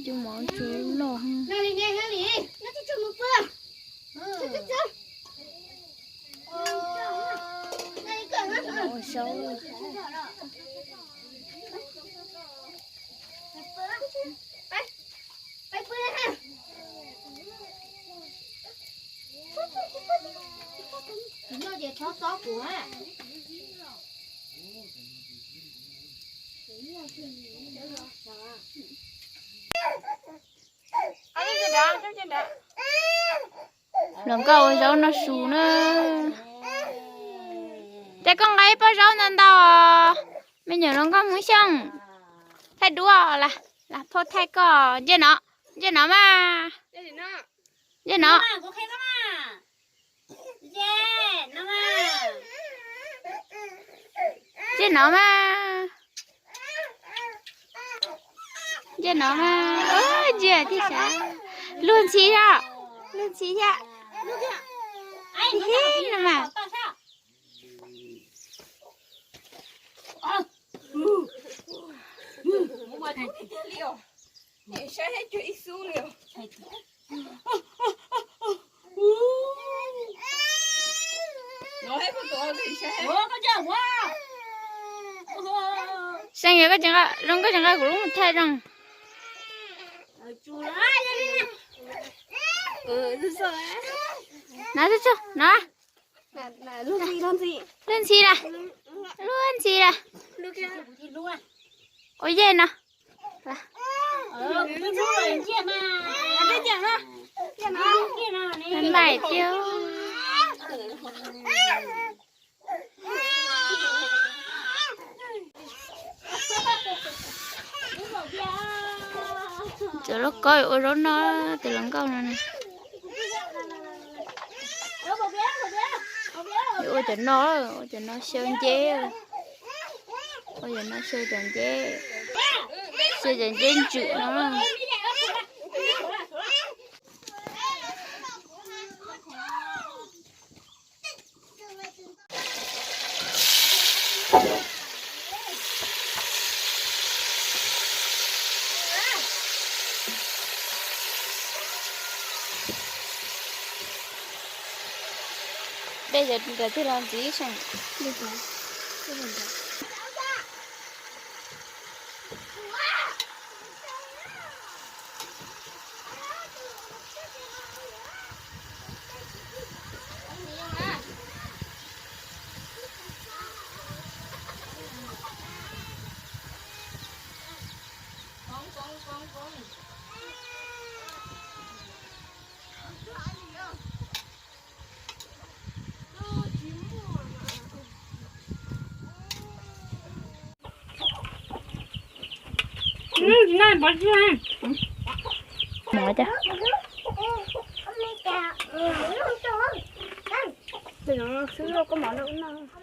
Cov mov tsuv loj. Ua zaub. Hluas nkauj ua zaub noj su na. Ces koj nqa ib pob zaub ntau ntau. Me nyuam hluas nkauj Hmoob Xyooj, thaij duab, lam phauj thaij koj. Nce no, nce no mas. Nce no. Nce no mas. Nce no mas. Nce thiab sav. Luag ntxhi thiab, luag ntxhi thiab. Hi no mas. Seej, yog koj tseem nqa, zoo koj tseem nqa kuv lub mus thaij zoo. Na, na, luag ntxhi lawm, luag ntxhi lawm. Ua yej no. Laim tiag. Cov lauj kaub ua zaub noj, tus hluas nkauj no. Ua cov no, ua cov no xyaw nceb. Ua cov no xyaw cov nceb, xyaw cov nceb ntsws no. Dej cov nrad twb los ntxiv Seej. Mov cas? Xwb koj mov noj.